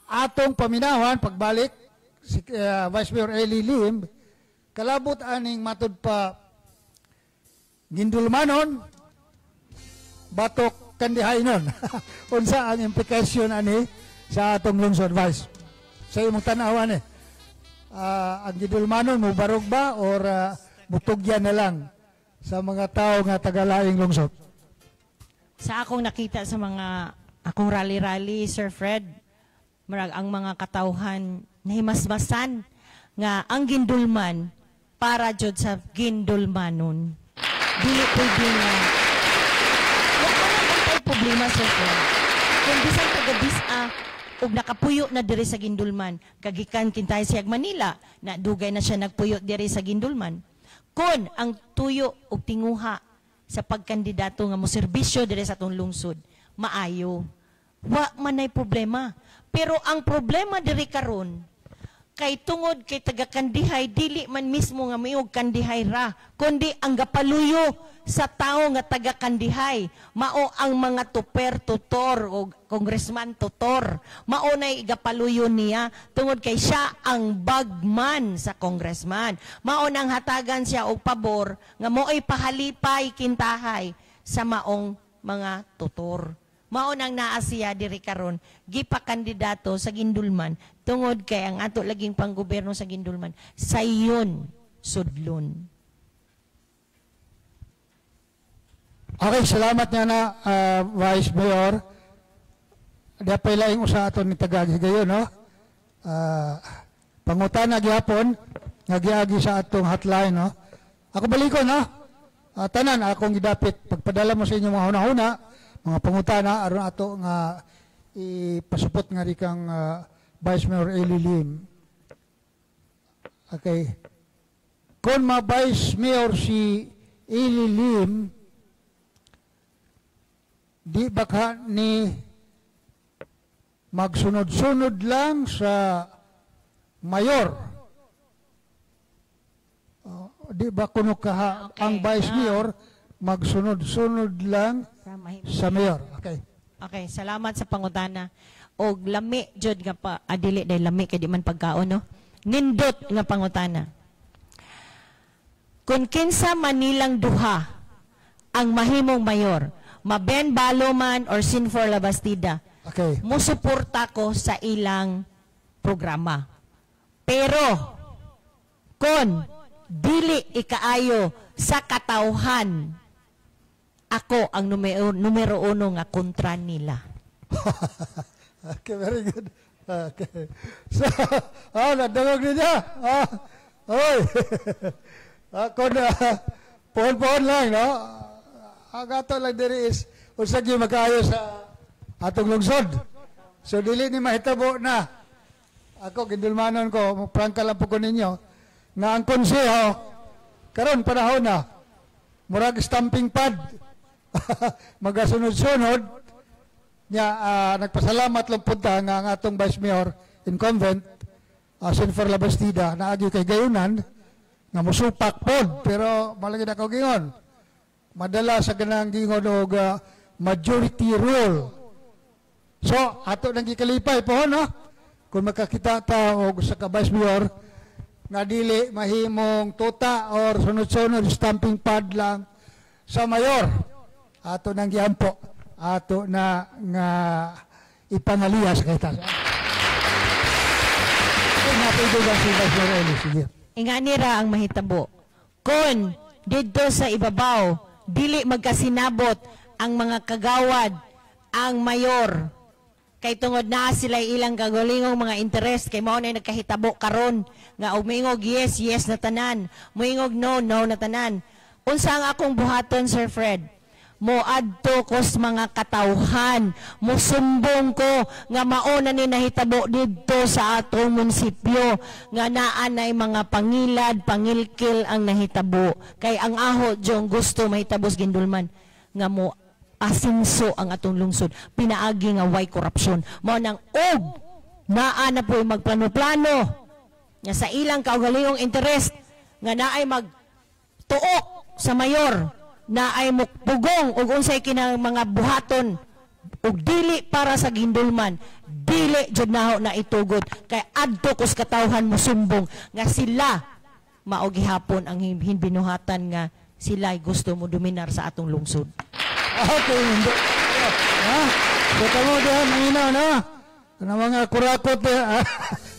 atong paminawan pagbalik si Vice Mayor Eli Lim kalabot aning matud pa Guindulmanon batok Kandihaynon. Unsa ang implikasyon ani sa atong lungsod, Vice? Sa imong tanawan eh. Ang Guindulmanon mo barog ba or mutugyan na lang sa mga tao nga tagalaing lungsod? Sa akong nakita sa mga akong rally-rally, Sir Fred, murag ang mga katawhan nahimasmasan nga ang Guindulman para jud sa Guindulmanon. Dili pwede nga wa man ang problema, Sir Fred. Kung bisan taga Dis-a ug nakapuyo na diri sa Guindulman, kagikan kintay siyag Manila, na dugay na siya nagpuyo diri sa Guindulman. Kon ang tuyo ug tinguha sa pagkandidato nga mo serbisyo diri sa atong lungsod, maayo. Wa man nay problema. Pero ang problema diri karon kay tungod kay taga Kandihay, dili man mismo nga miog Kandihay ra, kundi ang gapaluyo sa tao nga taga Kandihay mao ang mga tuper tutor o congressman tutor. Mao nay gapaluyo niya tungod kay siya ang bagman sa congressman. Mao nang hatagan siya og pabor nga mo'y pahalipay kintahay sa maong mga tutor. Mao nang naa siya diri karon, gipakandidato sa Guindulman tungod kay ang ato laging panggobyerno sa Guindulman sayon sudlon. Okay, salamat niya na Vice Mayor. Di pa laing usa aton ni Tagagi gayon, no? Pangutana gihapon nga giagi sa atong hotline, no? Ako balikon, no? Tanan akong gidapit pagpadala mo sa inyong mga hunahuna, mga pangutana aron ato nga ipasupot nga ri kang Vice Mayor Eli Lim. Okay. Kung ma-Vice Mayor si Eli Lim, di baka ni magsunod-sunod lang sa mayor? Oh, di ba kuno kaha ang Vice Mayor magsunod-sunod lang Sa sa mayor? Okay. Okay, salamat sa pangutana. Og lami jud nga pa adili dahil lami kay di man pagkaon, no. Nindot nga pangutana. Kung kinsa manilang duha ang mahimong mayor, ma-Ben Balo man or Sinfor Labastida, musuporta ko sa ilang programa. Pero kon dili ikaayo sa katawhan, ako ang numero uno nga kontra nila. Okay, very good. Okay. So, nadungog niya. Oy. Kung pohon-pohon lang, no? Ang ato lang diri is unsa gyud makaayo sa atong lungsod. So dili ni mahitabo na ako gindulmanon ko, prangka lang po ko ninyo nga ang konseho karon panahon na murag stamping pad, magasunod-sunod niya. Nagpasalamat lang punta nga ang atong Vice Mayor incumbent, Sinfor Labastida, naagi kay gayunan nga musupak pod, pero malagi na ko gingon madala sa ganang gingon og majority rule. So, ato nang gikalipay po, no? Kung makakita ta og sa ka vice mayor nga dili mahimong tuta or sunod-sunod stamping pad lang sa mayor. Ato nang giampo. Ato na nga ipangaliyas kita. Okay, napaidugan si Vice Mayor Eli. Sige. Ingani ra ang mahitabo. Kung didto sa ibabaw, dili magkasinabot ang mga kagawad, ang mayor, kay tungod na sila ilang kagalingong mga interest, kay mao na nagkahitabo karon nga og moingog yes, yes na tanan, moingog no, no na tanan. Unsa ang akong buhaton, Sir Fred? Mo adto ko sa mga katawhan, mo sumbong ko nga mao na ni nahitabo didto sa atong munisipyo nga naa nay mga pangilad, pangilkil ang nahitabo. Kay ang aho jong gusto mahitabo sa Guindulman nga mo asinso ang atong lungsod pinaagi nga way korupsyon. Mao nang og naa na po'y magplano-plano nga sa ilang kaugalingong interest nga naay magtuok sa mayor, na ay mukpugong og unsay kinang mga buhaton ug dili para sa Guindulman, dili jud naho na itugot, kay adto kus katawhan mosumbong nga sila mao gihapon ang binuhatan nga sila ay gusto mo dominar sa atong lungsod. Okay, hindi. Ha? So kamo diha maninaw na. Kana mga kurakot diha,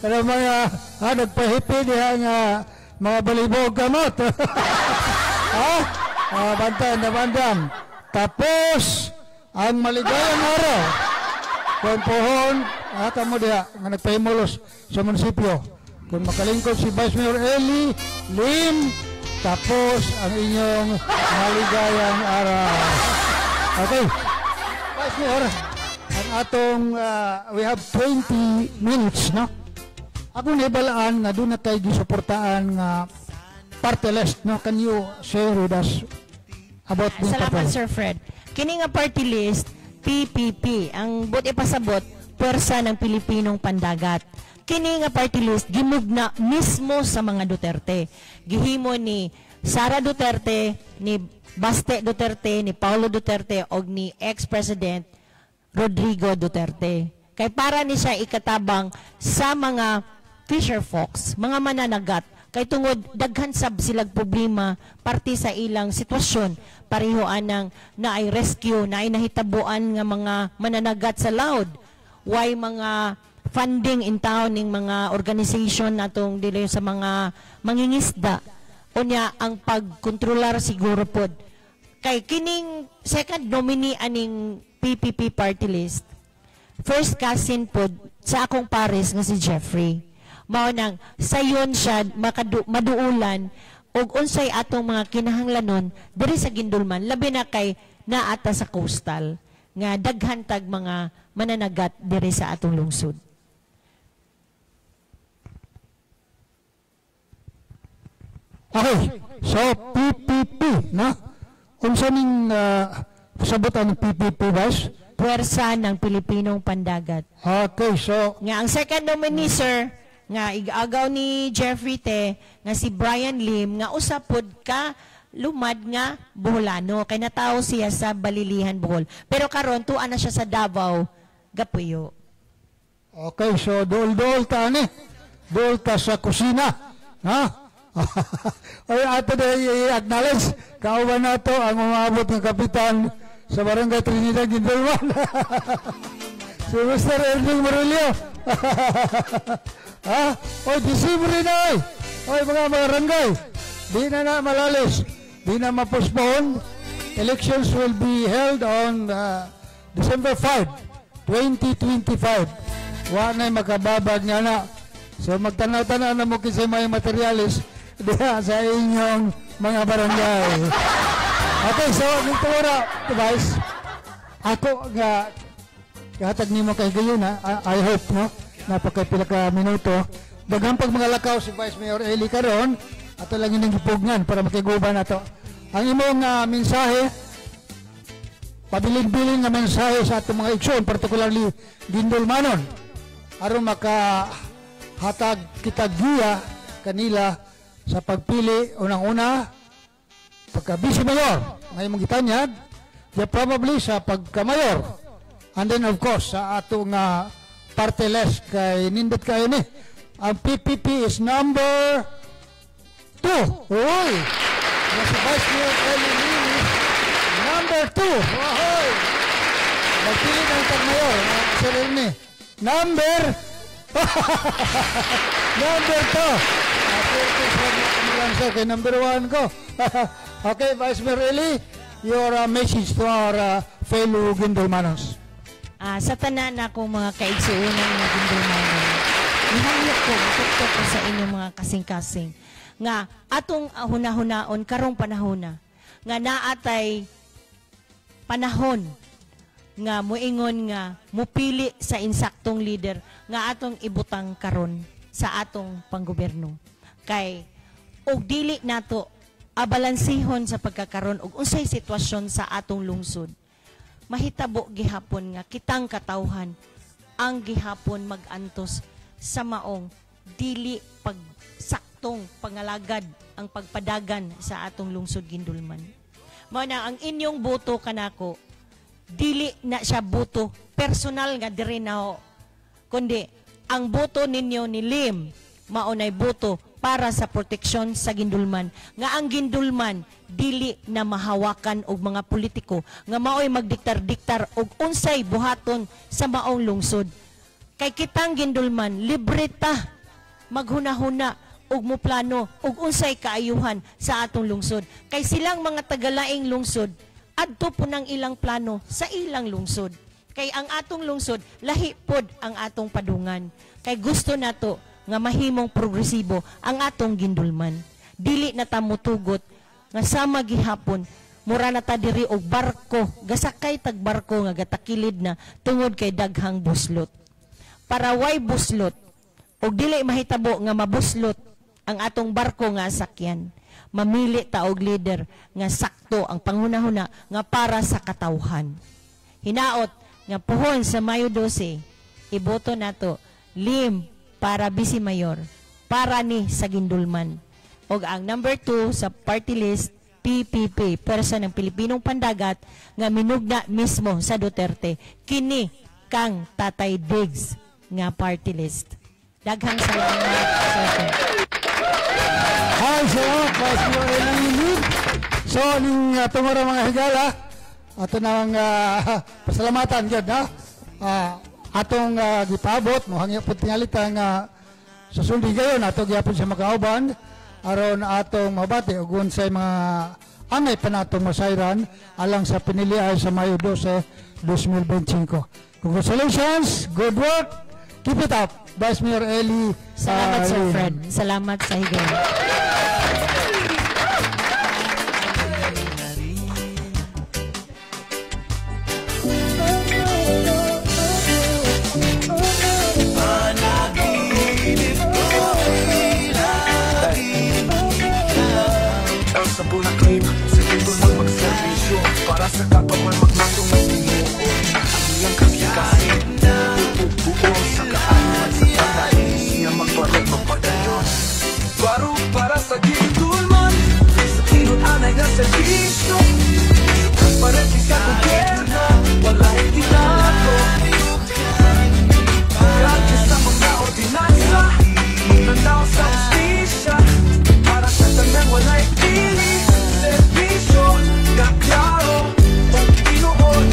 kana mga nagpahipi diha nga mga balibog kamot. Ha? Bantayan na bandan. Tapos ang maligayang araw. Kung pohon, kamo diha nga nagpahimulos sa munisipyo. Kung makalingkod si Vice Mayor Eli Lim, tapos ang inyong maligayang araw. Okay. Vice Mayor, ang atong, we have 20 minutes, no? Ako nahibalaan nga duna kay gisuportaan nga party list, no? Can you share with us about the Salamat, papel? Sir Fred. Kini nga party list, PPP, ang buot ipasabot, Pwersa ng Pilipinong Pandagat. Kini nga party list gimugna mismo sa mga Duterte. Gihimo ni Sara Duterte, ni Baste Duterte, ni Paulo Duterte og ni ex-president Rodrigo Duterte. Kay para ni siya ikatabang sa mga fisher folks, mga mananagat. Kay tungod daghan sab silag problema parte sa ilang sitwasyon, pareho anang naay rescue, naay nahitabuan nga mga mananagat sa laod, way mga funding in town ning mga organization natong dili sa mga mangingisda. Unya ang pagkontrolar siguro pod kay kining second nominee aning PPP party list, first cousin pod sa akong pares nga si Jeffrey. Mao nang sayon siya maduulan og unsay atong mga kinahanglanon diri sa Guindulman, labi na kay naata sa coastal nga daghan tag mga mananagat diri sa atong lungsod. Okay. So PPP, no? Unsa ning sabutan ng PPP, Vice? Puwersa ng Pilipinong Pandagat. Okay, so nga ang second nominee, sir, nga igagaw ni Jeffrey Te nga si Brian Lim nga usa pod ka lumad nga Boholano, kay natawo siya sa Balilihan, Bohol, pero karon tuwa na siya sa Davao gapuyo. Okay, so dool-dool ta ani. Dool ta sa kusina. Ha? Ay, ato na i-acknowledge kauban nato ang umabot ng kapitan sa Barangay Trinidad, Guindulman, si Mr. Erling Murillo. Ha? Oy, Disyembre na oy. Oy, mga barangay. Di na na malalis. Di na ma-postpone. Elections will be held on December 5, 2025. Wa na'y makababag nga na. So magtanaw-tanaw na mo kinsay may materialis diha sa inyong mga barangay. Okay, so nito ra, Vice. Ako nga kahatag nimo kay gayon ha, I hope, no, napakapila ka minuto. Daghang pag mga lakaw si Vice Mayor Eli karon, ato lang ining gipugnan para makiguba nato. Ang imong mensahe, pabilin-bilin nga mensahe sa atong mga igsoon, particularly Guindulmanon, aron makahatag kita giya kanila sa pagpili unang-una pagka vice mayor nga imong gitanyag, ya probably sa pagka-mayor. And then of course, sa atong party list kay nindot kayo ni. Ang PPP is number 2. Uy! Na si Vice Mayor Eli Lim, number 2. Ahoy! Magpili ng tag-mayor, Sir Ernie. Number 2. Lang sir, kay number 1 ko. Okay, Vice Mayor Eli, your message to our fellow Guindulmanons. Sa tanan akong mga kaigsuonan nga Guindulmanon, nihangyo ko, mutuktok ko sa inyong mga kasing-kasing, nga atong hunahunaon karong panahona, nga naatay panahon nga muingon nga mupili sa insaktong leader nga atong ibutang karon sa atong panggobyerno. Kay og dili nato abalansihon sa pagkakaron og unsay sitwasyon sa atong lungsod, mahitabo gihapon nga kitang katawhan ang gihapon magantos sa maong dili pagsaktong pangalagad ang pagpadagan sa atong lungsod Guindulman. Mao na ang inyong boto kanako, dili na siya boto personal nga diri na ho, kundi ang boto ninyo ni Lim mao nay boto para sa proteksyon sa Guindulman, nga ang Guindulman dili na mahawakan og mga politiko nga maoy magdiktar-diktar og unsay buhaton sa maong lungsod. Kay kitang Guindulman libre ta maghunahuna og moplano og unsay kaayuhan sa atong lungsod, kay silang mga tagalaing lungsod adto po ng ilang plano sa ilang lungsod. Kay ang atong lungsod lahi pod ang atong padungan, kay gusto nato nga mahimong progresibo ang atong Guindulman. Dili na ta motugot nga sama gihapon mura na ta diri og barko, gasakay tag barko nga gatakilid na tungod kay daghang buslot. Para way buslot og dili mahitabo nga mabuslot ang atong barko nga sakyan, mamili ta og leader nga sakto ang panghunahuna nga para sa katawhan. Hinaot nga puhon sa Mayo 12, iboto nato Lim para Vice Mayor, para ni sa Guindulman. Og ang number 2 sa party list, PPP, Pwersa ng Pilipinong Pandagat, nga minugna mismo sa Duterte, kini kang Tatay Diggs nga party list. Daghang salamat, sir. Hi, salamat, Vice Mayor Eli Lim. So, ning tungod mga higala, ato nang pasalamatan gyud ha. Atong gipabot mo hangyo pud tingali ta nga sa suldi gayon ato gyapon sa makauban aron atong mabati og unsay mga angay pa natong masayran alang sa piniliay sa Mayo 12, 2025. Congratulations, good work, keep it up, Vice Mayor Eli. Salamat, Sir Lim. Fred. Salamat sa higala. Ang sa claim sa Guindulman magserbisyo para sa kapwa magmatong ng Ginoo. Ang iyang kasing-kasing buo sa kaayuhan sa tanan siya magbarog magpadayon. Baro para sa Guindulman, sa tinud-anay nga serbisyo, sa transparente sa gobyerno, walay tinago. Grabe sa mga ordinansa, magtanaw sa hustisya, para sa tanang walay pili, serbisyo na klaro ug tinuod.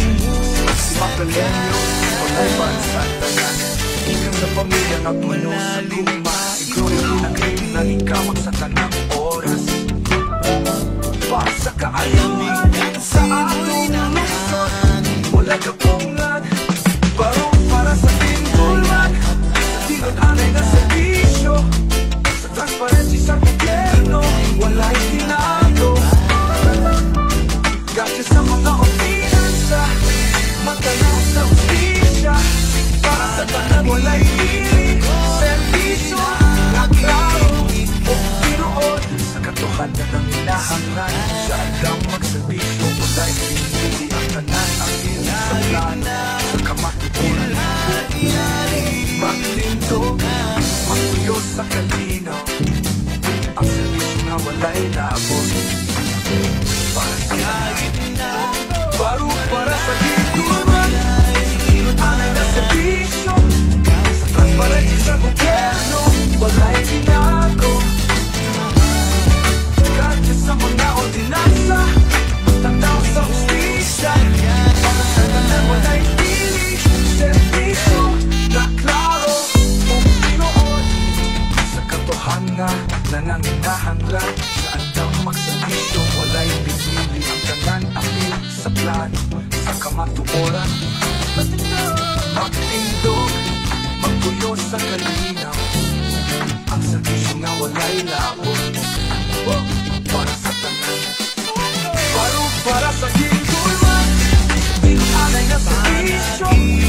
Si Magdaleno, walay bansa tanan, gikan sa pamilya nga puno sa gugma. Igloria pinaglim na ikaw ang sa tanang oras. Para sa kaayuhan sa atong lungsod, walay kapungan. Baro para sa Guindulman, sa tinud-anay nga serbisyo, sa transparency sa gobyerno, walay tinago. Gracias sa mga ordinansa, magtanaw sa hustisya, para sa tanan walay pili, serbisyo na klaro ug tinuod. Sa katotohanan ang hinahangan, sa agang magserbisyo, walay pinili ang tanan ang sa plano, sa kamatuoran. Maglindog, magpuyo sa kalinaw, ang serbisyo nga walay labot. Para sa tanan, baro para sa Guindulman. Sa kamatuoran, magtindog, magpuyo sa kalinaw. Ang serbisyo nga walay labot, para sa tanan. Para, para sa Guindulman. Anay nga serbisyo.